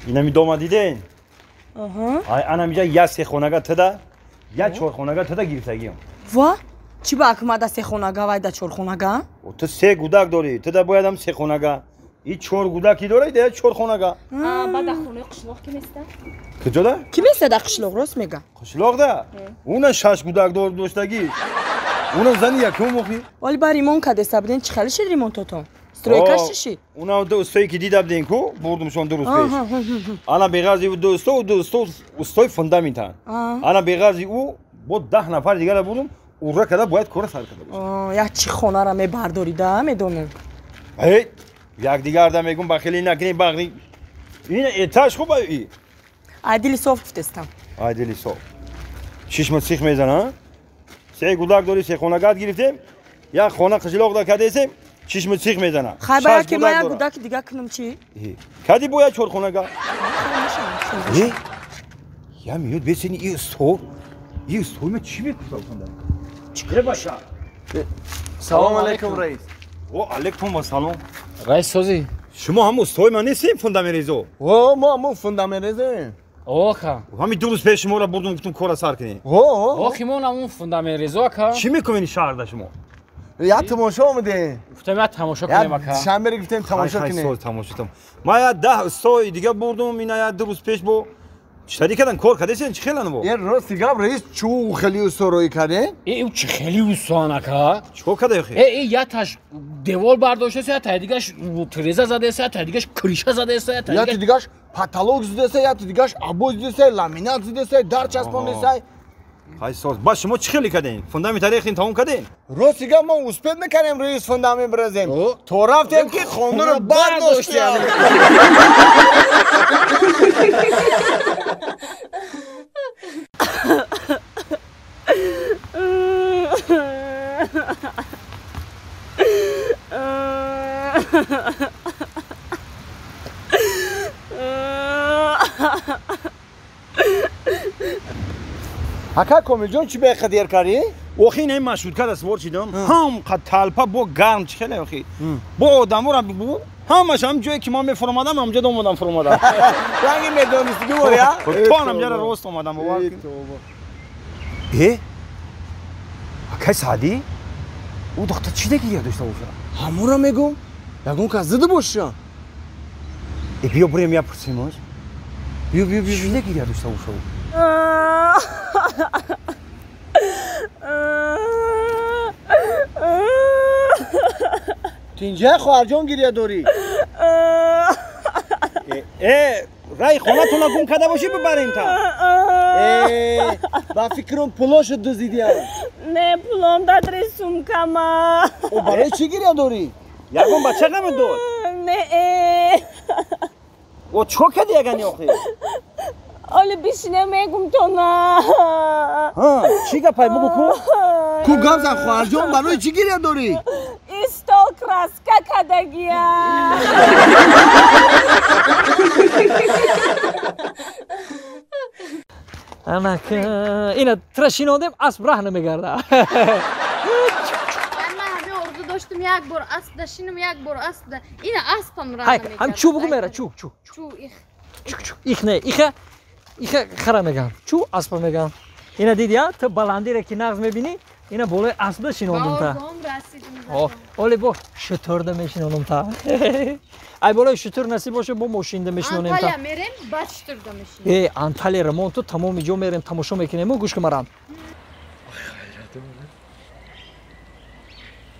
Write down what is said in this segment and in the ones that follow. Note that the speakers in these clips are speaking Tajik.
Инами дома диден? Ай анамиҷа я се хонага тада, я чорхонага тада гирифтагиам. Ва? Чӣ ба акмада се хонага вай да чорхонага? Ту се гудак дорӣ, тада бояд ам се хонага. И чор гудаки дорӣ, да я чорхонага. Бада хонаи қишлоқ ки места? Куҷода? Ки места да қишлоқ, рост мега. Қишлоқ да? Уна шаш гудак доштагӣ. Уна зани якум охи. Вали ба ремонт кадеста буден, чӣ хеле шид ремонтотон? Стройка шишид? Уна ду устое ки дида буден ку, бурдумшон ду рӯз пеш. Ана беғарзи ду усто, ду усто устои фундаментан. Ана беғарзи ӯ бо 10 нафар дигара бурдум, ура када бояд кора сар карда бошад. Як чӣ хонара мебардорӣ да, медонам. Эй, якдигарда мегум ба хеле накунем бағри. Ин этаж хуб ай. Ай дили соф гуфтестам. Ай дили соф. Чишма сих мезана? Се гудак дорӣ, се хонагат гирифтем. Як хона қишлоқ да кадесем, чишма сих мезана. Хай ба ки ма як гудаки дига кунам чӣ? Кади бояд чорхонага. Я миёд бесени и усто. И усто ма чӣ мекунад? Чӣ баша? Салом алейкум, раис. О, алейкум ассалом. Раис созӣ. Шумо ҳам устои ман нестем фундаментрезо? О, мо ҳам фундаментрезем. Оха. Ҳами ду рӯз пеш шуморо бурдум, гуфтум кора сар кунем. О, охи мо ҳамун фундаментрезо ака. Чӣ мекунед шаҳрда шумо? Я тамошо омадем. Гуфтем я тамошо кунем ака. Шанбе гуфтем тамошо кунем. Тамошо там. Ма я 10 устои дига бурдум, ина я ду рӯз пеш бо чӣ кадан кор кадесен, чӣ хелан бо? Е рости гап раис, чӯ хеле усто рӯй кардем? Э, чӣ хеле устоан ака? Чӣ када охи? Э, я таш девол бардоштаст, я тай дигаш треза задаест, я тай дигаш криша задаест, я тай я дигаш потолок задаест, я дигаш обои задаест, ламинат задаест, дар часпондаест. Хай соз. Ба шумо чӣ хеле каден? Фундамент рехтин тамом каден? Рости гап мо успед мекардем раис фундамент бирезем. То рафтем ки хонаро бардоштем. Ака Комилҷон, чӣ беқадер кардӣ? Охи ин маршрутка да савор шидам, ҳам қад талпа бо гарм чӣ хеле охи. Бо одамора бу, ҳамаш ҳам ҷое ки ман мефуромадам, ҳамҷо омадам фуромадам. Ранги медонистӣ дубора? То ҳамҷара рост омадам, бовар кун. Э? Акай Саъдӣ? Ӯ духтар чӣ дагиря дошта бошад? Ҳамонро мегӯм. Ягон кас зида боша. Э, биё бурем я пурсимош. Биё, биё, биё. Чӣ дагиря дошта бошад? Тинҷа хоҳарҷон гиря дорӣ? Э, рай хонатонро гум карда бошӣ бибарем та. Э, ба фикрам пулошо дуздидиам. Не, пулом дадри сумкама. О, барои чӣ гиря дорӣ? Ягон бача намедод? Не, э. О, чӣ кор кардӣ ягани охи? Оли бишине мегум тона. Ҳа, чӣ гапай бугу ку? Ку гап зан хоҳарҷон, барои чӣ гиря дорӣ? Истол краска кадагия. Анак, ина тра шинодем, асп раҳ намегарда. Ман ҳамин орзу доштум як бор асп дашинам, як бор асп да. Ина аспам раҳ намегарда. Ҳам чӯ бугу мера, чӯ, чӯ. Чӯ, их. Чӯ, их не, иха, иха хара меган. Чӯ аспа меган. Ина диди, а? Ту баландире ки нағз мебинӣ, ина болои аспда шинондум та. Ба Оле бо шутурда мешинонум та. Ай болои шутур насиб боша, бо мошинда мешинонем та. Анталия мерем, баъд шутурда мешинем. Э, Анталия рамон ту тамоми ҷо мерем, тамошо мекунем, гӯш кун марам.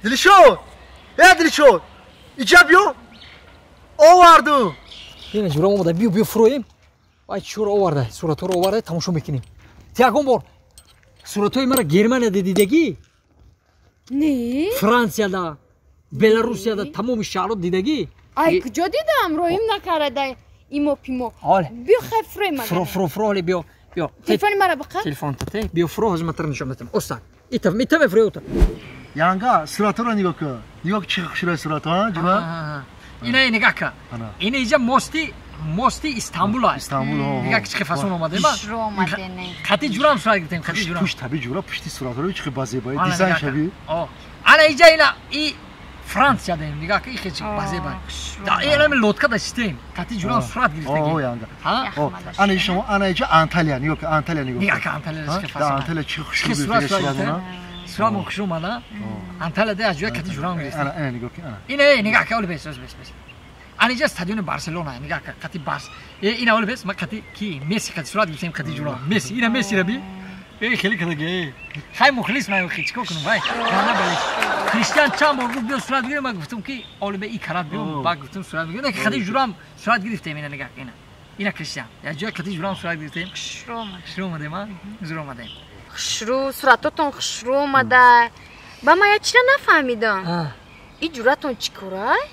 Дилшод! Э, Дилшод! Иҷа биё! Оварду! Ина ҷурам омада, биё, биё фуроем. Ай чуро оварда, суратҳоро оварда, тамошо мекунем. Ти ягон бор суратҳои маро Германияда дидагӣ? Не. Франсияда, Беларусияда, тамоми шаҳрҳо дидагӣ? Ай куҷо дидам? Роим накарда имо пимо. Биё хай фуроем магар. Фуро, фуро, фуро, оле биё, биё. Телефони маро биқа. Телефон тате, биё фуро, ҳозир ман тара нишон медиҳам. Оста. Ита, ита мефурои ута. Янга, суратҳоро нигоҳ кун. Нигоҳ чӣ хушрӯй суратҳо, ҳа, ҷума? Ина нигоҳ кун. Ина иҷа мости Истанбул аст. Истанбул, ҳо. Нигоҳ чӣ фасон омадем, а? Шуро омадем. Қати ҷурам сурат гирифтем, қати ҷурам. Пушт таби ҷура, пушти суратҳоро чӣ базебои дизайн шаби. О. Ана иҷа ина и Франция даем, нигоҳ ки ихе чи базеба. Да элами лодка да шитем. Кати ҷурам сурат гирифтаги. О, янда. Ана шумо, ана иҷа Анталия, нигоҳ ки Анталия нигоҳ. Нигоҳ ки Анталия чӣ фасл. Да Анталия чӣ хушрӯ гирифтаги. Сурат мо хушрӯ омада. Анталия да аз ҷоя кати ҷурам гирифта. Ана, ана нигоҳ ки ана. Ина э нигоҳ ки оли бес, бес, бес. Ана иҷа стадиони Барселона, нигоҳ ки кати Барс. Э ина оли бес, ма кати ки Месси кати сурат гирифтем кати ҷурам. Месси, ина Месси ра би. Э хеле кадаги. Хай мухлис ман хи чикор кунам вай. Гана бале. Кристиан чанд бор гуфт биё сурат гирем, ман гуфтам ки оли бе и карат биё, ба гуфтам сурат мегирем. Не кати ҷурам сурат гирифтем ина нигоҳ ина. Ина Кристиан. Я ҷоя кати ҷурам сурат гирифтем. Хушрӯ омад. Хушрӯ омадем, а? Зур омадем. Хушрӯ, суратотон хушрӯ омада. Ба ман як чира нафаҳмидам. И ҷуратон чӣ корай?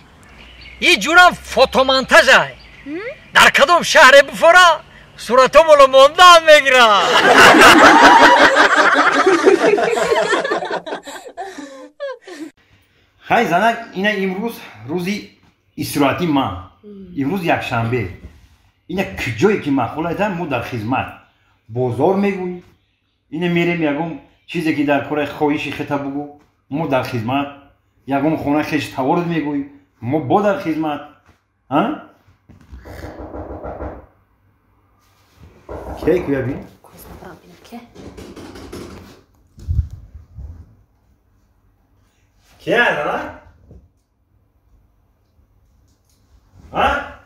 И ҷурам фотомонтажай. Дар кадом шаҳре буфора суратомоло мондаам мегирам. Хай занак, ина имрӯз рӯзи истироҳати ман. Имрӯз якшанбе. Ина куҷое ки маъқул айтам, мо дар хизмат. Бозор мегӯй, ина мерем ягон чизе ки дар кораи хоҳиши хета бугӯ, мо дар хизмат. Ягон хона хеш таворд мегӯй, мо бо дар хизмат. А? Кей куя бин? Кия занак? А?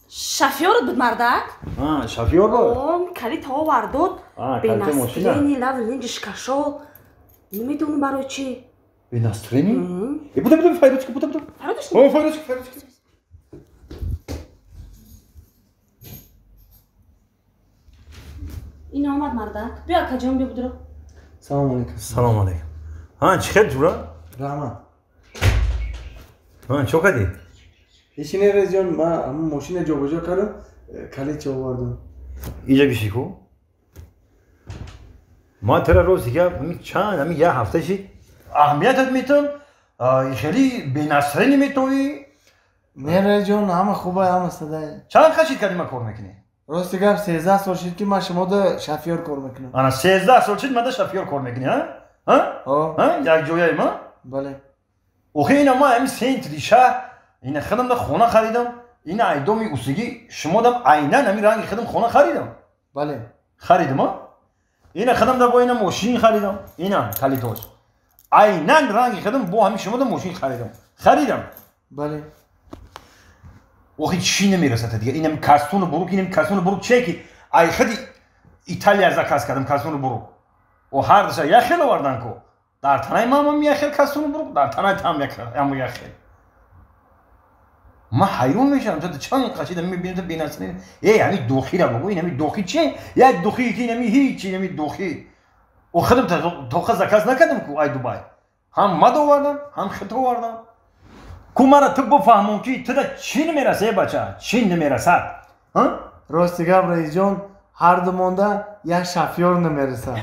Шофёрот буд мардак? А, шофёр буд? Он калит овардод. А, калите мошина. Бе настроени, лав линҷиш кашол. Намедонам барои чӣ. Бе настроени? Э, буда, буда, файрочка, буда, буда. Файрочка? О, файрочка, файрочка. Ин омад мардак. Биё акаҷон, биё будро. Салом алейкум. Салом алейкум. Ҳа, чӣ хел ҷура? Раҳмат. Ҳа, чо кардӣ? Ишине резҷон, ман ҳамон мошина ҷобаҷо кардам, калит чо овардам. Иҷа биши ку? Ман тара рости гап, ҳами чанд, ҳами як ҳафта шид, аҳамиятат метам, хеле бенасрени метовӣ. Не резҷон, ҳама хуба, ҳама садай. Чанд хашид кардӣ ман кор мекунӣ? Рости гап, 13 сол шид ки ман шумода шофёр кор мекунам. Ана 13 сол шид мада шофёр кор мекунӣ, ҳа? Ҳа? Ҳа? Як ҷояи ма? Бале. Охи ина ман ҳами центри шаҳр, ина худам да хона харидам, ина айдоми усугӣ шумодам айнан ҳами ранги худам хона харидам. Бале. Харидам, а? Ина худам да бо ина мошин харидам, ина калитош. Айнан ранги худам бо ҳами шумодам мошин харидам. Харидам. Бале. Охи чӣ намерасад дига? Инам кастуну бурук, инам кастуну бурук чие ки ай худи Италия заказ кардам кастуну бурук. О ҳар душа як хел овардан ку. Дар танаи мамам як хел кастуну бурук, дар танаи там як хел. Ман ҳайрон мешавам, то чанд қашида мебинам то бенасрин. Э, ҳами духира бугу, ин ҳами духи чие? Як духи ки ин ҳами ҳеч, ин ҳами духи. О худам тоқа заказ накардам ку ай Дубай. Ҳам мад овардам, ҳам хит овардам. Ку мара ту бифаҳмон ки туда чӣ намерасад, э бача, чӣ намерасад? Рости гап раисҷон, ҳар ду монда як шофёр намерасад.